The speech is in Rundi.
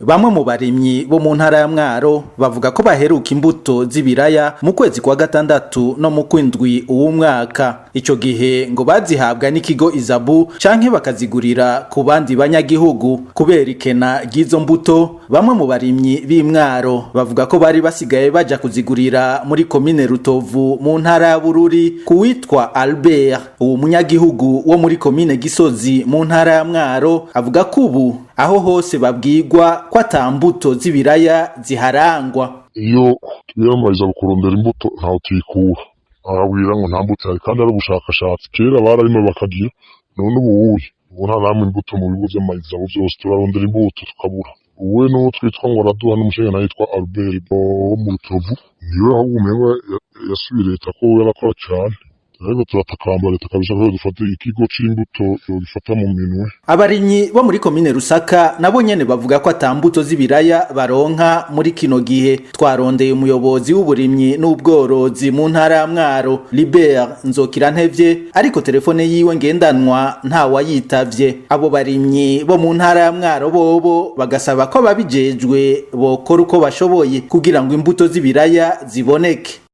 Bamwe mu barimyi bo mu ntara ya Mwaro bavuga ko baheruka imbuto z'ibiraya mu kwezi kwa gatandatu no mu kwindwi uwu mwaka. Ico gihe ngo bazihabwa n'ikigo Izabu canke bakazigurira ku bandi banyagihugu. Kubera ikena ry'izo mbuto, bamwe mu barimyi b'Imwaro bavuga ko bari basigaye baja kuzigurira muri komine Rutovu mu ntara ya Bururi kuwitwa Albert. Uwo munyagihugu wo muri komine Gisozi mu ntara ya Mwaro avuga ko ubu aho hose babwirwa ko ata mbuto z'ibiraya ziharangwa. Iyo twiyamamariza kurondera imbuto, ntaho tuyikura. Arabwira ngo nta mbuto ihari kandi ari ubushakashatsi. Kera bararima bakagira, none ubu wuye ubu nta namwe imbuto mu bigo vy'amayizabu vyose turarondera imbuto tukabura. Uwe n'uwo twitwa ngo araduha n'umushinga yitwa Albert wo mu Rutovu, niwe ahubwo umengo yasubiye leta ko yarakora cane. Ariko turatakamba leta kabisa ko dufate ikigo c'imbuto, yogifata mu minwe. Abarimyi bo muri komine Rusaka nabo nyene bavuga ko ata mbuto z'ibiraya baronka muri kino gihe. Twarondeye umuyobozi w'uburimyi n'ubworozi mu ntara ya Mwaro, Libert Nzokirantevye, ariko telefone yiwe ngendanwa ntawayitavye. Abo barimyi bo mu ntara ya Mwaro bobo bagasaba ko ababijejwe bokora uko bashoboye kugira ngo imbuto z'ibiraya ziboneke.